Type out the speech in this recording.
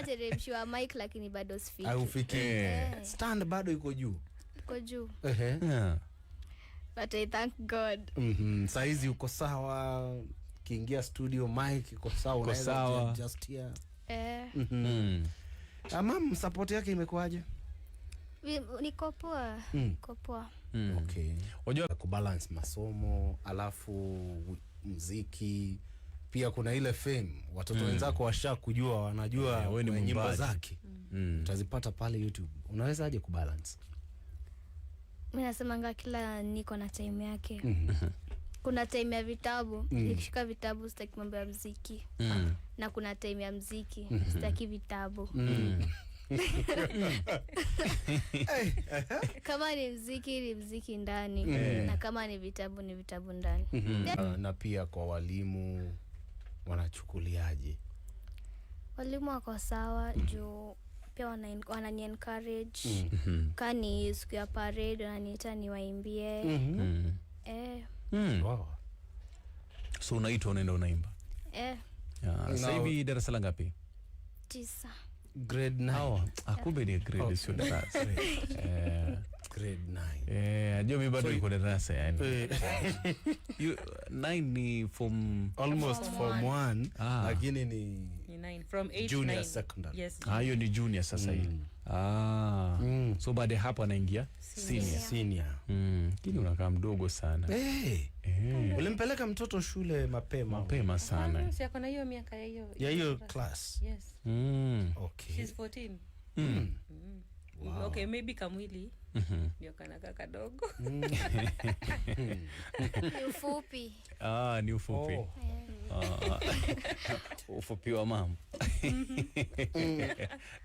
Teremshiwa mic lakini bado sifiki. Aufiki. Eh. Stand bado iko juu. Iko juu. Ehe. But I thank God. Saizi uko sawa, kiingia studio mic iko sawa, Iko unaweza sawa. jiadjustia. Eh. Ah, mam, support yake imekuwaje? Niko poa. Niko poa. Okay. Unajua Kubalance masomo alafu mziki, pia kuna ile fame, watoto wenzako washa kujua, wanajua Yeah, wewe ni nyimbo mwimbaji. Zake utazipata pale YouTube. Unawezaje kubalance? Mi nasemanga kila niko na time yake. Kuna time ya vitabu, nikishika vitabu sitaki mambo ya mziki, na kuna time ya mziki sitaki vitabu. Kama ni mziki ni mziki ndani, na kama ni vitabu ni vitabu ndani. Na pia kwa walimu wanachukuliaje? Walimu wako sawa juu pia wanani encourage. Ka ni siku ya parade wananiita niwaimbie. Eh. So unaitwa, unaenda, unaimba. Eh. Yeah. Sasa hivi darasa la ngapi? 9. Grade 9. Oh, ah, kumbe ni grade, sio darasa. Eh, Grade 9. eh, najua mi bado So iko darasa yani. 9 ni form Almost Form form 1, Ah. lakini ni Ni 9 from 8 junior 9. secondary. Yes. Ah, hiyo ni junior sasa hii. Ah. So baada ya hapo anaingia senior. Senior. Lakini unakaa mdogo sana. Hey, Eh, ulimpeleka mtoto shule mapema. Mapema sana. Ah, si ako na hiyo miaka ya hiyo Ya hiyo class. Yes. Okay. She's 14. Wow. Okay, maybe kamwili ndio kanaka kadogo. Ni ufupi. Ah, ni ufupi. Oh. Ah. Ufupi wa mama.